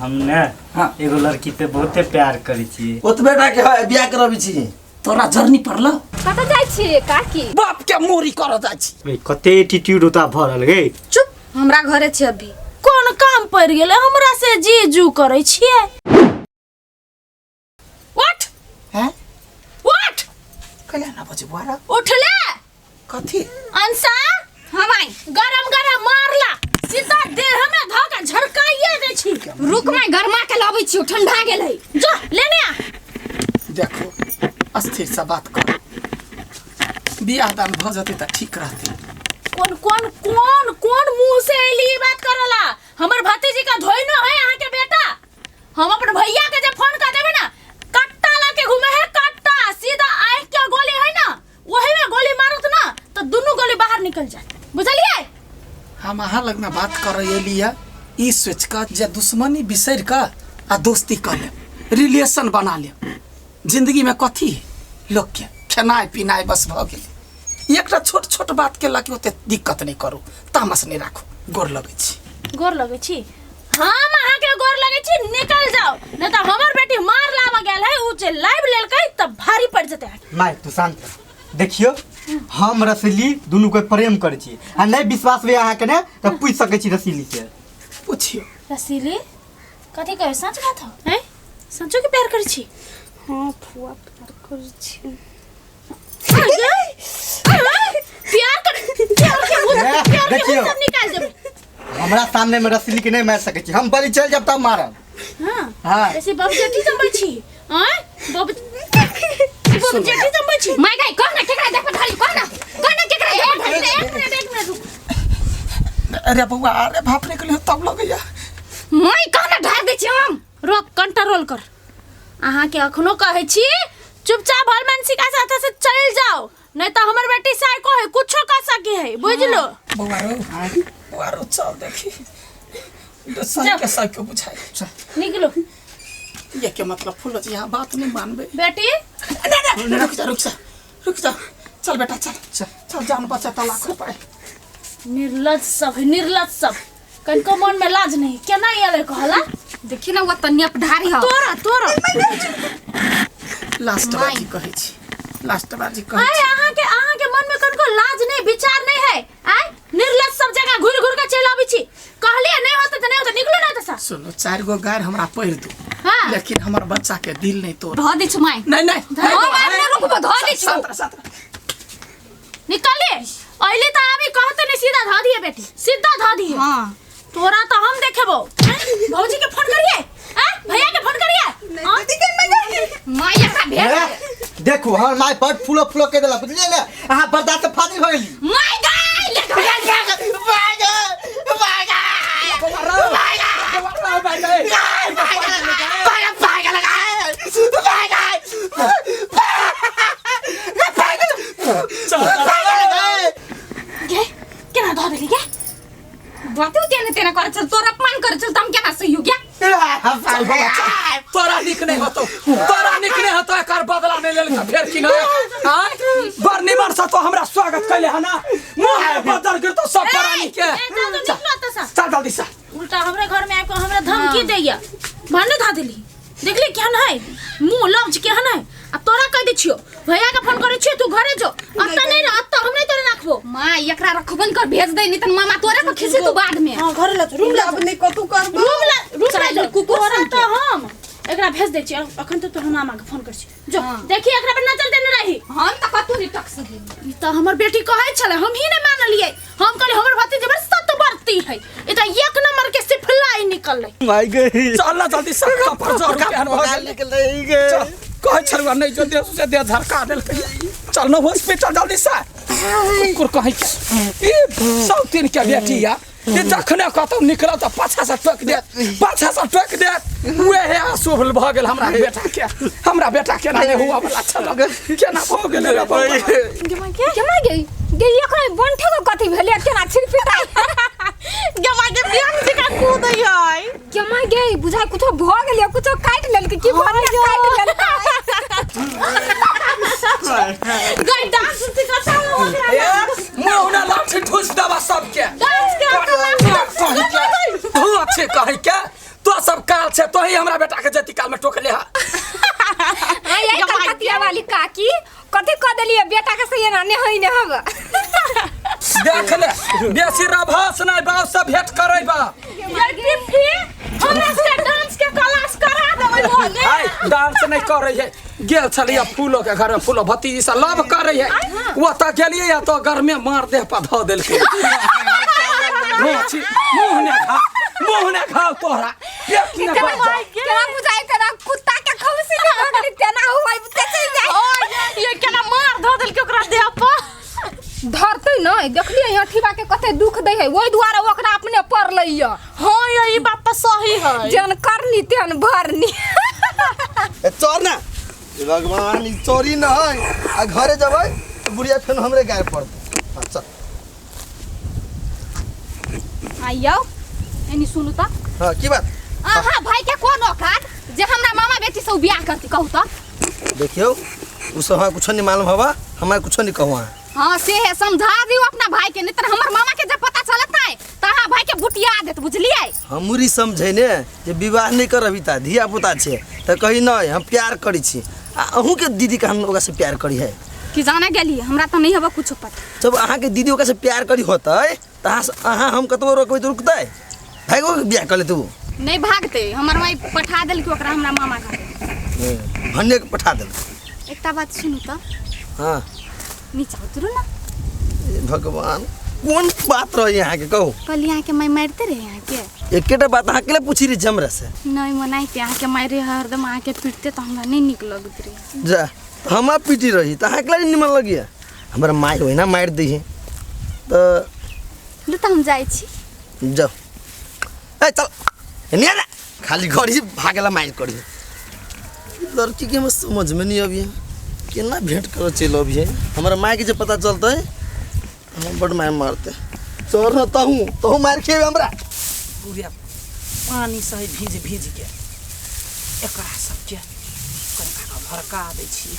हम ने हाँ। एगो लड़की पे बहुते प्यार करै छियै। ओतबे टा के है बियाह करबी छी। तोरा जरनी पड़ल। कतऽ जाइ छियै काकी? बाप के मोरी करऽ जाइ छी। ए, कते एटीट्यूड होता भरल गे। चुप, हमरा घरे छै अभी। कोन काम पड़ि गेलै हमरा से जीजू करै छियै? उठ। हैं? उठ। कहिया ना बजे बुआरा? उठले। कथी? अंसा। हाँ माई। गरम गरम मारला सीधा देह में धऽ के झरकाइए दै छी। रुक माई, गरमा के लबै छियौ, ठंडा गेलै। जो लेने आ। देखो अस्थिर से बात कर, बियाह दान भऽ जेतै तऽ ठीक रहतै। कोन कोन कोन कोन मुंह से एली ई बात करला? हमर भतीजी का धोइनो है अहाँ के बेटा। हम अपन भैया के जे फोन कर देबे ना, कट्टा ला के घूमे है कट्टा, सीधा आँख के गोली है ना, वही में गोली मारत ना तो दोनों गोली बाहर निकल जाए, बुझलिए? हम अहाँ लग ना बात कर एली है ई सोच कऽ जे दुश्मनी बिसरि कऽ आ दोस्ती कऽ लेब, रिलेशन बना लेब। जिंदगी में कथी है लोग के, खेनाइ पिनाइ बस भऽ गेलै। एकटा छोट छोट बात के लऽ के ओते दिक्कत नहि करू, तामस नहि राखू। गोर लगै छी। गोर लगै छी? हम अहाँ के गोर लगै छी, निकल जाओ, नहीं तो हमर बेटी मार लावा गेल है, उ जे लाइव लेलकै त भारी पड़ जेतै। माय तू शांत रह। देखियो हम रसीली दुनू कोई प्रेम करै छी आ नहीं विश्वास भी अहाँ के ने तऽ पूछि सकै छी रसीली से। पुछियो। रसीली कथी कहे, सच बात हो? हैं, सचो के प्यार करै छी? हाँ फुआ, प्यार करै छी। प्यार कर, प्यार के भूत, ए, प्यार के भूत देखियौ। सब निकाल देबै। हमरा सामने में रसीली के नहीं मार सकै छी, हम बलि चलि जाब तब मारब। हाँ। हाँ। ऐसे बाबू जेठी जमबै छी? आँय बाबू, बाबू जेठी जमबै छी? माय गाय, कह ना केकरा देख पर धरी, कह ना, कह ना केकरा देख पर धरी। एक मिनट, एक मिनट रुक। अरे बौआ, अरे बाप रे, कहलियै तब लगैया। माय कह ना, ढार दै छी हम। रोक, कंट्रोल कर। अहाँ के अखनो कहै छी चुपचाप हनुमान सिका साथ से चल जाओ, नहीं तो हमर बेटी साइको है, कुछो कर सकी है, बुझलो? बौआ रो, बौआ रो, चल देखी सही के सही के बुझाई। चल निकलो। ये के मतलब फूल जी यहाँ बात नहीं मानबे। बेटी नहीं नहीं, रुक जा, रुक जा, रुक जा, चल बेटा चल चल चल, जान बचा त लाख रुपए। निर्लज सब है, निर्लज सब, कनको मन में लाज नहीं, केना एलै कहला? देखी ना, वो तन्नी अपधारी हो। तोरा तोरा लास्ट बाजी कहै छी, लास्ट बाजी कहै आय छी। अहाँ के मन में कनको लाज नहीं, विचार नहीं है? आय निर्लज सब जगह घुर घुर के चल आबै छी। कहलिए नहीं होते त नहीं होते, निकलो ना त सा। सुनो, चार गो गार हमरा पढ़ दू। हाँ। लेकिन हमर बच्चा के दिल नहीं तोड़। धऽ दै छु माय। नहीं नहीं, हम आब नहि रुकबो, धऽ दै छु। सात सात निकले अइली त आबी कहते नहीं, सीधा धऽ दिए बेटी, सीधा धऽ दिए। हाँ। तोरा तो हम देखेबो। भौजी के फोन करिए, आ भैया के फोन करिए। हाँ? माय एकरा भेज। ए, देखू हमर माय बड़ फूलो फूलो के देलक, बुझलियै ने? अहाँ बर्दाश्त से फाजिल भऽ गेली। माय गाय ले गे केना धऽ देली गे? बातो तेने तेने करे चल, तोर अपमान करे चल, त हम केना सही गया? चल बौआ चल, तोरा नीक नहीं होतो, तोरा नीक नहीं होतो, एकर बदला नहीं लेलका फेर की ना। आय बड़ निमन से तो हमरा स्वागत कैले है ना, मुंह में बदल गिरतो सब प्राणी के। ए, चल तो निकलो त सा। चल जल्दी से। उल्टा हमरे घर में आबि कऽ हमरा धमकी दैया, भने धऽ देली। देखली केहन है मुंह लफ्ज, केहन है? आ तोरा कह दै छियो, भैया के फोन करै छियो, तू घरे जो, अत्ता नहीं रह, अत्ता हम नहीं तोरे राखबो। माँ एकरा रखबन कर भेज दे, नहीं त मामा तोरे पर खिसी तू बाद में। हां, घरे ला, रूम ला। अब नहीं कतू करबो। रूम ला, रूम ला जो। कुकुर तोरा सन तो हम एकरा भेज दै छियो अखन तो तोहर मामा के फोन कर छी जो। हाँ। देखी एकरा पर नजर देने रही। हम त कतू नहीं टक सकी। ई त हमर बेटी कहै छलै, हम ही नहीं मानलियै। हम कहलियै हमर भतीजी बड़ सतबरती है, ई त एक नंबर के सिफलाई निकललै। माय गई। चल ना जल्दी से, कपर जोर के हन भऽ गेल। निकल गई। चल, कहै छलुआ नहीं जो देह से देह झरका देलकै। चल न हॉस्पिटल जल्दी से। कुकुर कहै के ई सौतीन के बेटी या, ई जखने कतौ निकलत तऽ पाछा से टोकि देत, पाछा से टोकि देत। उहे आंसू भऽ गेल हमरा बेटा के, हमरा बेटा केना नहि हुआ वाला छल, केना भऽ गेलै रे बौआ। गे माय गे, गे एकरा बंठे को कथी भेलै, केना छिड़पिटाई? गे माय गे, बियान जकाँ कूदै है। गे माय गे, बुझाइ कुछो भऽ गेलै, कुछो काटि लेलकै की? भऽ काटि लेलकै। गई डांस सिखता ओकरा। ए, मुँह ने लाठी ठूस देबा सबके। डांस के कहि के तू अच्छे, कहि के तो सब काल छै। काकी कथी कह देलिए बेटा के से एना नहीं ने हम। देख ले बेसी रभस नहीं बाप से भेंट करे बा। ये पिप्पी हमरा से डांस के क्लास करा देबै बोले। आय डांस नहीं करे है गेल छलिए फूलो के घर में फूलो भतीजी से लव करे है वो त गेलिए या तो घर में मार देह पर धो देलकै। घोची मुंह ने खा मुंह ने खा तोरा पेट ने केना खा। केना बुझाइ तेना कुत्ता के खौसी ने भऽ गेलै तेना हुआ ते चलि जाइ। ये केना मार धो देलकै ओकरा देह पर। धरतै नै देखलियै अठीबा के कते दुख दै है ओहि दुआरे ओकरा अपने पड़लै य। हाँ ये ई बात तो सही है। जेहन करनी तेहन भरनी। ए चोर ना हे भगवान ई चोरी न है आ घरे जबै तो बुढ़िया फेन हमरे गाय पड़तै। हाँ चल आइयो एनी सुनू त। हाँ की बात? अहाँ भाई के कोन औकात जे हमरा मामा बेटी से बियाह करती कहू त। देखियो उ सब हमरा कुछो नहीं मालूम हवा हमरा कुछो नहीं कहू अहाँ। हाँ से है समझा दियो अपना भाई के नहीं तर हमर मामा के जब पता चलत नहीं त अहाँ भाई के बुटिया देत बुझलियै। हमरी समझे ने जे विवाह नहीं करबी ता धिया पुता छे त कही नहीं हम प्यार करी छी आ अहूँ के दीदी के हम ओकरा से प्यार करी है कि जाने गेली हमरा त नहीं हवा कुछो पता। जब अहाँ के दीदी ओकरा से प्यार करी होतै त अहाँ हम कतबो रोकबै त रुकतै भागो के बियाह कर लेतै उ। नहीं भागते हमर माई पठा देलकै ओकरा हमरा मामा घर भन्ने के पठा देल। एकटा बात सुनू त। हाँ नीचा उतरू ना। ए भगवान कोन बात रही अहाँ के कहू? कहली अहाँ के माई मारते रहे अहाँ के। एकेटा बात अहाँ के पूछी रही हमरा से? नहीं मनाइते अहाँ के मारे हरदम अहाँ के पीटते त हमरा नहीं नीक लगत रहे। जा हमरा पीटी रही त अहाँ के निमन लगिया हमरा माई होई ना मार दी है त लू त हम जाइ छी। जाओ ए चल एने ना खाली घड़ी भागेला मार करी। लड़की के हम समझ में नहीं अभी केना भेंट कर चल अभी हमरा माई के जे पता चलतै हम बड़ मार मारते। चोर न तहु तहु मार खेबे हमरा। बुढ़िया पानी सही भीज भीज के एकरा सबके कनिका के भड़का दै छी।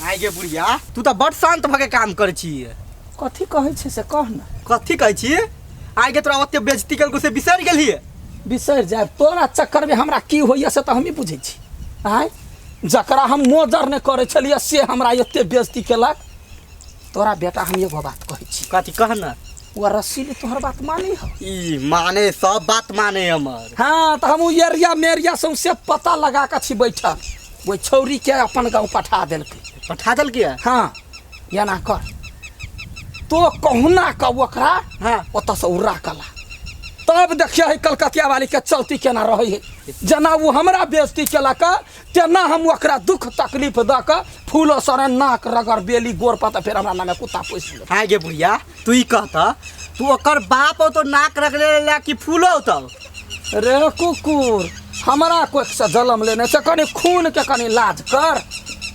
आइ गे बुढ़िया तू त बड़ शांत भके काम करै छी। कथी कहै छै से कह न। कथी कहै छी? आइ गे तोरा ओते बेइज्जती केलको से बिसरि गेलही? बिसरि जायब तोरा चक्कर में हमरा की होइया से त हमही बुझै छी। आइ जकरा हम मोजर नहि करै छलियै से हमरा एते बेइज्जती केलक। तोरा बेटा हम एगो बात कहै छी। कथी कह न? ओ रसीली तोहर बात मानी हो? ई माने सब बात माने हमर। हाँ त हम एरिया मेरिया सौंसे पता लगा के छी बैठल। ओहि छौरी के अपन गाँव पठा देलकै। पठा देलकै? हाँ एना कर तो कहुना के ओकरा हाँ ओतऽ से उड़ा कला तब देखिए है कलकतिया वाली के चलती केना रहै है। जेना ओ हमरा बेइज्जती केलक तेना हम ओकरा दुख तकलीफ दऽ के फूलो सरे नाक रगड़ बेली गोर पर तऽ फेर हमरा नामे कुत्ता पोसि लेत। हाँ गे बुढ़िया तू ई कहता तू ओकर बाप हो तो नाक रगड़े ला कि फूलो होतौ? रे कुकुर हमरा कोख से जलम लेने छै कनि खून के कनि लाज कर।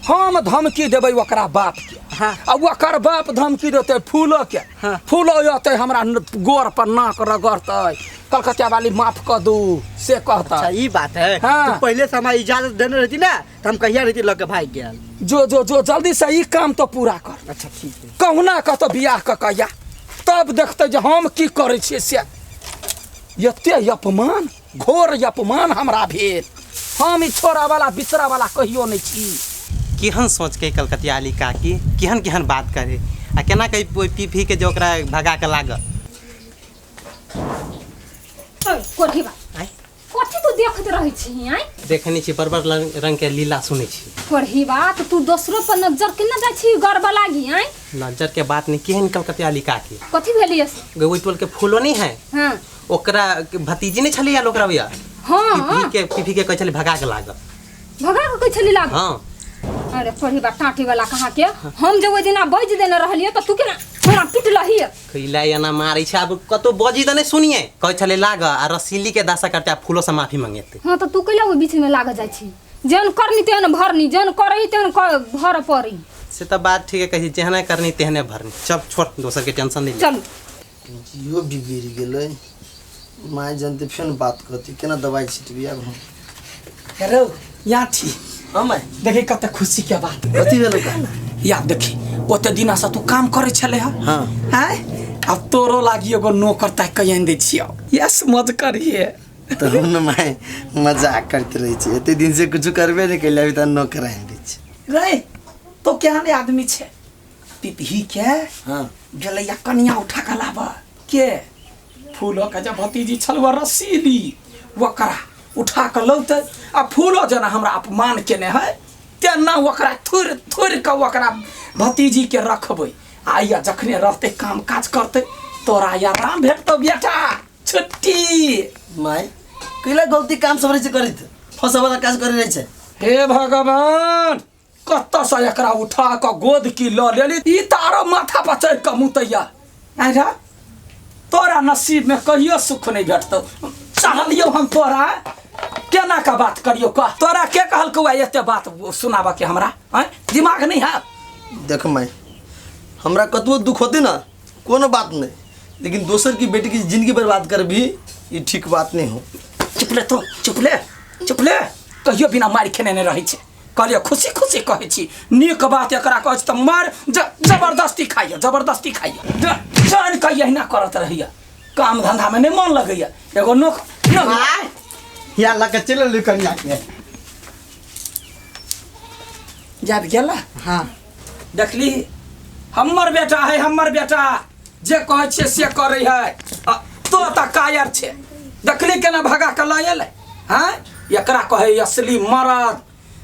हम धमकी देबै ओकरा बाप के। हाँ। आ ओकर बाप धमकी देतै फूलो के। हाँ। फूलो अयतै हमरा गोर पर नाक रगड़तै कलकतिया वाली माफ कऽ दू से कहतै। अच्छा ई बात है। हाँ। तू पहले से हमरा इजाजत देने रहती ना तो हम कहिया रहती लग के भाग गेल। जो जो जो जल्दी से ई काम तो पूरा कर। अच्छा ठीक है। कहुना कतौ बियाह कऽ कहिया तब देखतै जे हम की करै छियै से। एते अपमान घोर अपमान हमरा भेल। हम ई छोड़ा वाला बिसरा वाला कहियो नहीं छी। केहन सोच के कलकतिया वाली काकी केहन केहन बात करे आ केना के ओहि पी के जे ओकरा भगा के लागल। कोठी बा कथी तू देखत रहै छी? आइ देखने छी बड़ बड़ रंग के लीला सुनै छी। कोठी बा त तू दोसरो पर नजर केना जाइ छी गड़बड़ लागी? आइ नजर के बात नहीं केहन कलकतिया वाली काकी कथी भेलिए? ओहि टोल के फूलो नहीं है। हां ओकरा भतीजी नहीं छलिया ओकरा भैया। हां पीपी के कहै छली भगा के लागल। भगा के कहै छली लागल? हां। अरे पढ़ी बा टाटी वाला कहाँ के हम जे ओहि दिना बज देने रहलिए त तू केना हमरा पिटलही? खैला एना मारै छै आब कतौ बजी त नहीं सुनिए। कहै छलै लाग आ रसीली के दशा करते आ फूलो से माफी मंगेते। हां त तू कैला ओहि बीच में लाग जाइ छी? जेहन करनी तेहन भरनी जेहन करही तेहन भर पड़ी। से त बात ठीक है कही जेहने करनी तेहने भरनी। चल छोड़ दोसर के टेंशन नहीं ले। चल जियो बिगड़ गेलै माय जानते फेन बात करती केना दवाई छिटबी आब हम। हेलो यहाँ छी। हाँ माय देखी कते खुशी के बात। कथी भेलो का? या देखी ओते दिना से तू काम करै छले हा। हाँ। आय अब तोरो लागी एगो नौकर ताकि के आनि दै छियौ। यस मौज करिए। तो हम न माय मजाक करते रहै छी, एते दिन से कुछ करबे नहीं कैले, अभी तक नौकर आनि दै छी। रे तो केहन आदमी छै पिपही के? हाँ। गेलैया कनिया उठा के लाब के फूलो के जब भतीजी छल वो रसीली ओकरा उठा के लौते आ फूलो जेना हमरा अपमान केने है तेना ओकरा थुरि थुरि के ओकरा भतीजी के रखबै। आइया जखने रहते काम काज करते तोरा आराम भेटतौ बेटा, छुट्टी। माय कैला गलती काम सब रहै छै करैत, फंसै वाला काज करै रहै छै। हे भगवान, कतऽसँ एकरा उठा कऽ गोद की लऽ लेली, ई तऽ आरो माथा पर चढ़ि कऽ मुतैया। आँय तोरा नसीब में कहियो सुख नहीं भेटतौ। चाहलियौ हम तोरा केना का बात करियौ, कह तोरा के कहलकौ एते बात सुनाबऽ के हमरा? आँय दिमाग नहीं है? देख माय, हमरा कतबो दुख होते ना कोनो बात नहीं, लेकिन दोसर की बेटी की जिंदगी बर्बाद कर भी ये ठीक बात नहीं हो। चुप ले तू, चुप ले, चुप ले। कहियो बिना मारि खेने नहीं रहै छै। कहलियै खुशी खुशी कहै छी, नीक बात एकरा कहै छी तऽ मार जबरदस्ती खाइए, जबरदस्ती खाइए। जान कऽ एहिना करत रहैया, काम धंधा में नहीं मन लगैया। एगो नोक या लऽ के चलि एलियै कनिया के। जाब गेला? हाँ। देखली हमर बेटा है, हमर बेटा जे कहै छियै से करै है। तो तऽ कायर छै, देखली केना भगा के लऽ एलै। हाँ एकरा कहै असली मरद,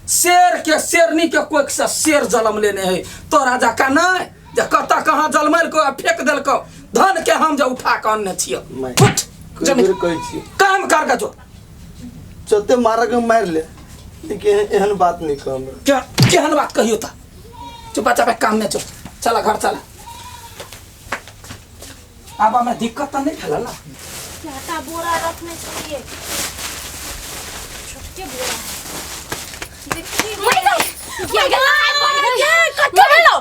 शेर के शेरनी के कोख से शेर जन्म लेने है। तोरा जकाँ नहि जे कतऽ कहाँ जन्मेलको आ फेक देलको। धन के हम जे उठा के अनने छियौ। उठ, कहै छियौ काम कर के जो चलते मारऽ के मारि ले, लेकिन एहन बात नहीं कह हमरा। केहन बात कहियो तऽ चुपा चापा काम में चल, चला घर चला। आब हमें दिक्कत तऽ नहीं भेल ना? क्या बोरा रखने चाहिए, छोटके बोरा देखी। मैं गला, कथी भेलो?